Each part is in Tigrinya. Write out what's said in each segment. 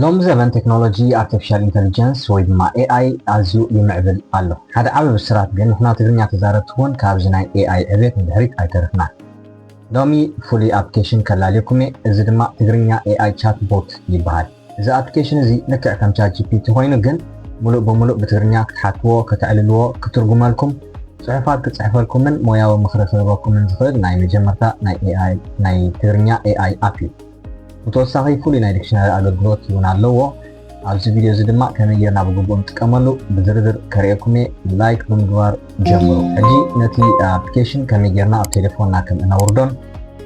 ሎሚ ዘበን ቴክኖሎጂ ኣርቲፊሻል ኢንተሊጀንስ ወይ ድማ ኤኣይ ኣዝዩ ይምዕብል ኣሎ። ሓደ ዓቢ ብስራት ግን ንሕና ትግርኛ ተዛረብቲ እውን ካብዚ ናይ ኤኣይ ዕቤት ንድሕሪት ኣይተረፍናን። ሎሚ ፍሉይ ኣፕሊኬሽን ከላልየኩም እየ። እዚ ድማ ትግርኛ ኤኣይ ቻት ቦት ይበሃል። እዚ ኣፕሊኬሽን እዚ ልክዕ ከም ቻት ጂ ፒ ቲ ኮይኑ ግን ሙሉእ ብሙሉእ ብትግርኛ ክትሓትዎ፣ ከተዕልልዎ፣ ክትርጉመልኩም፣ ጽሑፋት ክጽሕፈልኩምን ሞያዊ ምኽሪ ክህበኩምን ዝኽእል ናይ መጀመርታ ናይ ኤኣይ ናይ ትግርኛ ኤኣይ ኣፕ እዩ። ብተወሳኺ ፍሉይ ናይ ዲክሽነሪ ኣገልግሎት እውን ኣለዎ። ኣብዚ ቪድዮ እዚ ድማ ከመይ ጌርና ብግቡእ ንጥቀመሉ ብዝርዝር ከርእየኩም እየ። ላይክ ብምግባር ጀምሩ። ሕጂ ነቲ ኣፕሊኬሽን ከመይ ጌርና ኣብ ቴሌፎንና ከም እነውርዶን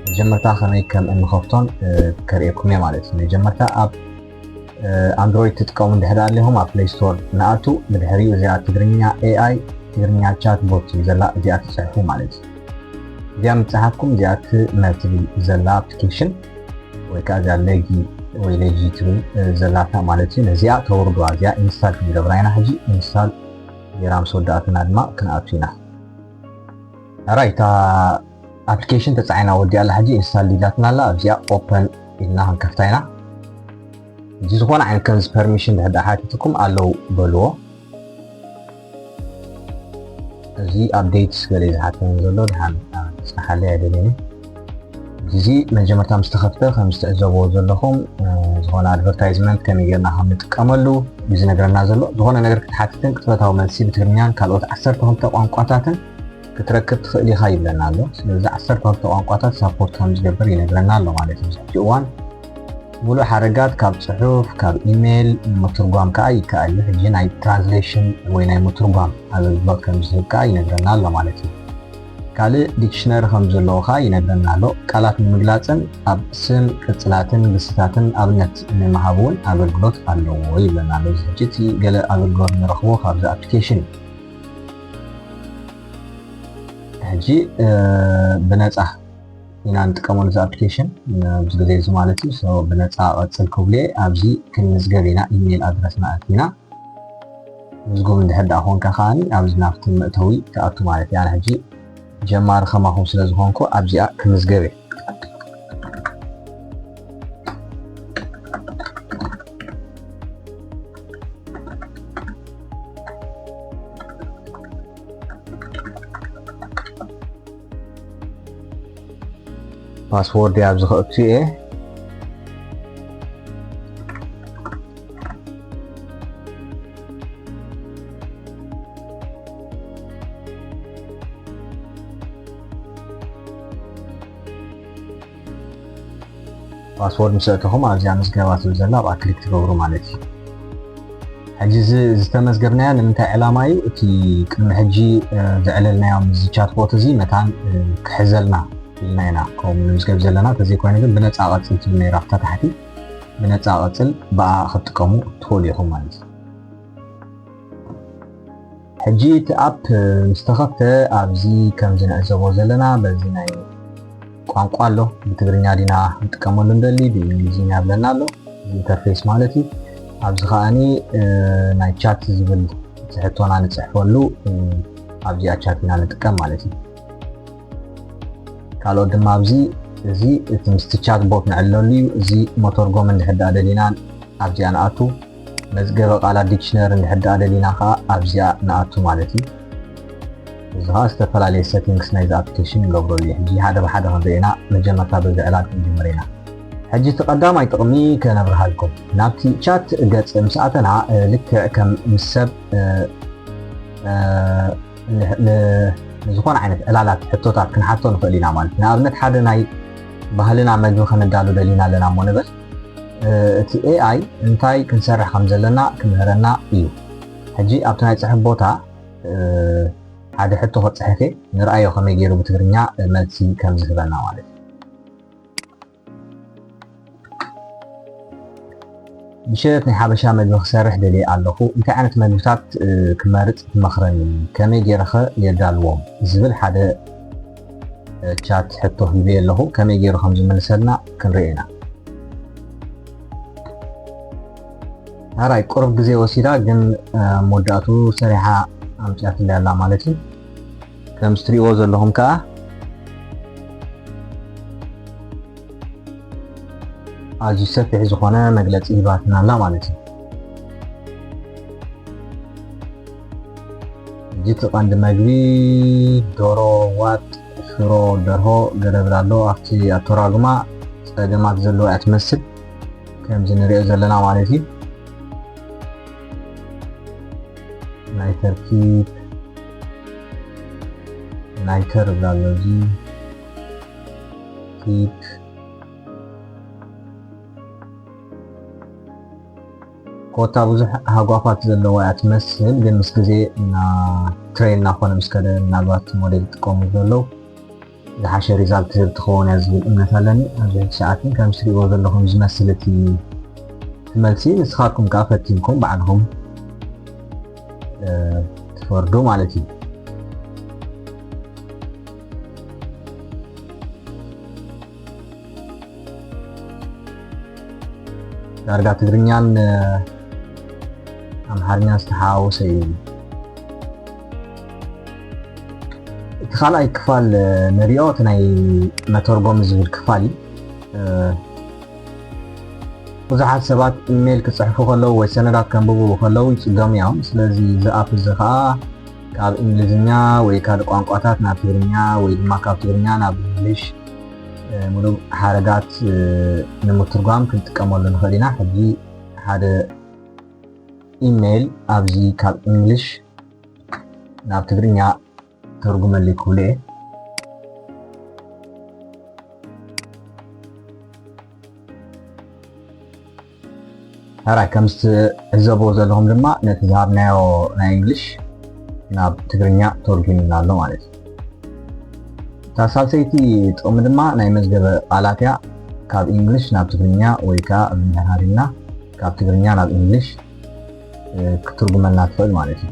መጀመርታ ከመይ ከም እንኸፍቶን እ፣ ከርእየኩም እየ ማለት እዩ። መጀመርታ ኣብ እ፣ ኣንድሮይድ ትጥቀሙ እንድሕር ኣለኹም ኣብ ፕሌይ ስቶር ንኣቱ። ብድሕሪኡ እዚኣ ትግርኛ ኤኣይ ትግርኛ ቻት ቦት ትብል ዘላ እዚኣ ትፅሕፉ ማለት እዩ። እዚኣ ምፅሓፍኩም እዚኣ ትመ ትብል ዘላ ኣፕሊኬሽን ወይ ከዓ እዚኣ ለጊ ወይ ለጂ ትብል እ፣ ዘላታ ማለት እዩ። ነዚኣ ተውርድዋ እዚኣ ኢንስታል ክንገብራ ኢና። ሕጂ ኢንስታል ጌራ ምስ ወዳእትና ድማ ክንኣቱ ኢና። ሕራይ እታ ኣፕሊኬሽን ተፃዒና ወዲኣ ኣላ። ሕጂ ኢንስታል ኢላትና ኣላ። ኣብዚኣ ኦፐን ኢልና ክንከፍታ ኢና። እዚ ዝኾነ ዓይነት ከምዚ ፐርሚሽን ድሕር ደኣ ሓቲትኩም ኣለዉ በልዎ። እዚ ኣፕዴትስ ገለ እዩ ዝሓተኒ ዘሎ፣ ድሓን ክፅንሓለይ ኣይደልየን። እዚ መጀመርታ ምስ ተኸፍተ ከም ዝትዕዘብዎ ዘለኹም እ፣ ዝኾነ ኣድቨርታይዝመንት ከመይ ጌርና ከም ንጥቀመሉ እዩ ዝነግረና ዘሎ። ዝኾነ ነገር ክትሓትትን ቅጽበታዊ መልሲ ብትግርኛን ካልኦት ዓሰርተ ክልተ ቋንቋታትን ክትረክብ ትኽእል ኢኻ ይብለና ኣሎ። ስለዚ ዓሰርተ ክልተ ቋንቋታት ሳፖርት ከም ዝገብር ይነግረና ኣሎ ማለት እዩ። ኣብዚ ሕጂ እዋን ሙሉእ ሓረጋት ካብ ጽሑፍ፣ ካብ ኢሜይል ንምትርጓም ከኣ ይከኣል እዩ። ሕጂ ናይ ትራንስሌሽን ወይ ናይ ምትርጓም ኣገልግሎት ከም ዝህብ ከኣ ይነግረና ኣሎ ማለት እዩ። ካልእ ዲክሽነሪ ከም ዘለዎ ከኣ ይነግረና ኣሎ። ቃላት ንምግላጽን ኣብ ስም፣ ቅጽላትን ግስታትን ኣብነት ንምሃብ እውን ኣገልግሎት ኣለዎ ይብለና ኣሎ። እዚ ሕጂ እቲ ገለ ኣገልግሎት ንረኽቦ ካብዚ ኣፕሊኬሽን እዩ። ሕጂ እ፣ ብነጻ ኢና ንጥቀመሉ እዚ ኣፕሊኬሽን ኣብዚ ግዜ እዚ ማለት እዩ። ሶ ብነጻ ቀጽል ክብሉ እየ። ኣብዚ ክንምዝገብ ኢና፣ ኢሜይል ኣድረስና ኣቲና ምዝጉብ እንድሕር ደኣ ኮንካ ከኣ ኣብዚ ናብቲ መእተዊ ትኣቱ ማለት እዩ። ኣነ ሕጂ ጀማሪ ከማኹም ስለ ዝኾንኩ ኣብዚኣ ክምዝገብ እየ። ፓስወርድ ኣብዚ ከእቱ እየ። ፓስወርድ ምስ ኣእተኹም ኣብዚኣ ምዝገባ ትብል ዘላ ኣብኣ ክሊክ ትገብሩ ማለት እዩ። ሕጂ እዚ ዝተመዝገብናዮ ንምንታይ ዕላማ እዩ? እቲ ቅድሚ ሕጂ እ፣ ዘዕለልናዮ ምስዚ ቻትቦት እዚ መታን እ፣ ክሕዘልና ኢልና ኢና ከምኡ ንምዝገብ ዘለና። ተዘይኮይኑ ግን ብነፃ ቀፅል ትብል ነይራ ኣብታ ታሕቲ። ብነፃ ቀፅል ብኣ ክትጥቀሙ ትኽእሉ ኢኹም ማለት እዩ። ሕጂ እቲ ኣፕ ምስ ተኸፍተ ኣብዚ ከምዚ ንዕዘቦ ዘለና በዚ ናይ ቋንቋ ኣሎ። ብትግርኛ ዲና ንጥቀመሉ እንደሊ ብእንግሊዝኛ ይብለና ኣሎ። እዚ ኢንተርፌስ ማለት እዩ። ኣብዚ ከኣኒ እ፣ ናይ ቻት ዝብል ሕቶና ንፅሕፈሉ እ፣ ኣብዚኣ ቻት ኢና ንጥቀም ማለት እዩ። ካልኦት ድማ ኣብዚ እዚ እቲ ምስቲ ቻት ቦት ንዕለሉ እዩ። እዚ መተርጎም እንድሕር ደኣ ደሊና ኣብዚኣ ንኣቱ። መዝገበ ቃላት ዲክሽነሪ እንድሕር ደኣ ደሊና ከዓ ኣብዚኣ ንኣቱ ማለት እዩ። እዚ ከዓ ዝተፈላለየ ሴቲንግስ ናይዚ ኣፕሊኬሽን ንገብረሉ እዩ። ሕጂ ሓደ ብሓደ ክንርኢ ኢና። መጀመርታ በዚ ዕላል ክንጅምር ኢና። ሕጂ እቲ ቀዳማይ ጥቕሚ ከነብርሃልኩም። ናብቲ ቻት ገጽ ምስ ኣተና እ፣ ልክዕ ከም ምስ ሰብ እ፣ እ፣ ን- ን- ንዝኾነ ዓይነት ዕላላት ሕቶታት ክንሓቶ ንኽእል ኢና ማለት እዩ። ንኣብነት ሓደ ናይ ባህልና መግቢ ከነዳሉ ደሊና ኣለና እሞ ንበል። እ፣ እቲ ኤኣይ እንታይ ክንሰርሕ ከም ዘለና ክምህረና እዩ። ሕጂ ኣብቲ ናይ ጽሑፍ ቦታ እ፣ ሓደ ሕቶ ክጽሕፍ እየ። ንርኣዮ ከመይ ገይሩ ብትግርኛ መልሲ ከም ዝህበና ማለት እዩ። ምሸት ናይ ሓበሻ መግቢ ክሰርሕ ደልየ ኣለኹ። እንታይ ዓይነት መግብታት እ፣ ክመርጽ ትመኽረኒ? ከመይ ገይረኸ የዳልዎም? ዝብል ሓደ እ፣ ቻት ሕቶ ሂበዮ ኣለኹ። ከመይ ገይሩ ከም ዝመልሰልና ክንርኢ ኢና። ኣራይ ቁሩብ ግዜ ወሲዳ ግን እ፣ መወዳእቱ ሰሪሓ ኣምፅያትለይ ኣላ ማለት እዩ። ከም እትሪእዎ ዘለኹም ከዓ ኣዝዩ ሰፊሕ ዝኾነ መግለጺ ሂባትና ኣላ ማለት እዩ። ሕጂ እቲ ቀንዲ መግቢ ዶሮ፣ ዋጥ፣ ሽሮ፣ ደርሆ ገለ ብላ ኣሎ። ኣብቲ ኣተራጉማ ጸገማት ዘለዋ እያ ትመስል፣ ከምዚ ንሪኦ ዘለና ማለት እዩ። ናይተር ኪፕ፣ ናይተር ብላ ኣሎ። እዚ ኪፕ ኮታ ብዙሕ ሃጓፋት ዘለዋ እያ ትመስል፣ ግን ምስ ግዜ እና ትሬን እናኾነ ምስ ከደ ምናልባት ሞዴል ይጥቀሙ ዘለዉ ዝሓሸ ሪዛልት ትህብ ትኸውን እያ ዝብል እምነት ኣለኒ። ኣብዚ ሕጂ ሰዓት ግን ከምዚ ትሪእዎ ዘለኹም ዝመስል እቲ እቲ መልሲ፣ ንስኻትኩም ከኣ ፈቲንኩም ባዕልኹም እ፣ ትፈርዱ ማለት እዩ። ዳርጋ ትግርኛን እ፣ ኣምሓርኛን ዝተሓዋወሰ እዩ። እቲ ካልኣይ ክፋል እ፣ ንሪኦ፣ እቲ ናይ መተርጎሚ ዝብል ክፋል እዩ። እ፣ ብዙሓት ሰባት ኢሜይል ክጽሕፉ ከለዉ ወይ ሰነዳት ከንብቡ ከለዉ ይጽገሙ እዮም። ስለዚ እዚ ኣፕ እዚ ኸኣ ካብ እንግሊዝኛ ወይ ካልእ ቋንቋታት ናብ ትግርኛ ወይ ድማ ካብ ትግርኛ ናብ እንግሊሽ እ፣ ምሉእ ሓረጋት እ፣ ንምትርጓም ክንጥቀመሉ ንኽእል ኢና። ሕጂ ሓደ ኢሜይል ኣብዚ ካብ እንግሊሽ ናብ ትግርኛ ተርጉመለይ ክብሎ እየ። ሕራይ ከም ትዕዘብዎ ዘለኹም ድማ ነቲ ዝሃብናዮ ናይ እንግሊሽ ናብ ትግርኛ ተርጉምልና ኣሎ ማለት እዩ። እታ ሳልሰይቲ ጥቕሚ ድማ ናይ መዝገበ ቃላት እያ። ካብ እንግሊሽ ናብ ትግርኛ ወይ ከዓ ብድሕሪና ካብ ትግርኛ ናብ እንግሊሽ እ፣ ክትርጉመልና ትኽእል ማለት እዩ።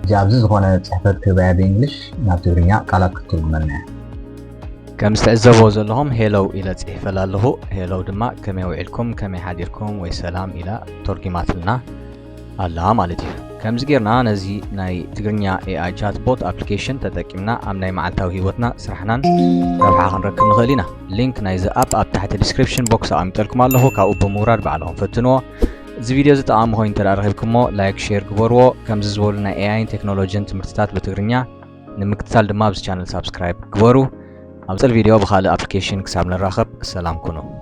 እዚ ኣብዚ ዝኾነ ጽሕፈት ክህበያ ብእንግሊሽ ናብ ትግርኛ ቃላት ክትርጉመልና እያ። ከም እትዕዘብዎ ዘለኹም ሄሎ ኢለ ጽሒፈላ ኣለኹ። ሄሎ ድማ ከመይ ውዒልኩም፣ ከመይ ሓዲርኩም ወይ ሰላም ኢላ ተርጉማትልና ኣላ ማለት እዩ። ከምዚ ጌርና ነዚ ናይ ትግርኛ ኤኣይ ቻትቦት ኣፕሊኬሽን ተጠቂምና ኣብ ናይ መዓልታዊ ህይወትና፣ ስራሕናን ረብሓ ክንረክብ ንኽእል ኢና። ሊንክ ናይዚ ኣፕ ኣብ ታሕቲ ዲስክሪፕሽን ቦክስ ኣቐሚጠልኩም ኣለኹ። ካብኡ ብምውራድ ባዕልኹም ፈትንዎ። እዚ ቪድዮ እዚ ጠቓሚ ኮይኑ እንተ ደኣ ረኺብኩሞ፣ ላይክ፣ ሼር ግበርዎ። ከምዚ ዝበሉ ናይ ኤኣይን ቴክኖሎጂን ትምህርትታት ብትግርኛ ንምክትታል ድማ ኣብዚ ቻነል ሳብስክራይብ ግበሩ። ኣብ ጽል ቪድዮ ብኻልእ ኣፕሊኬሽን ክሳብ ንራኸብ ሰላም ኩኑ።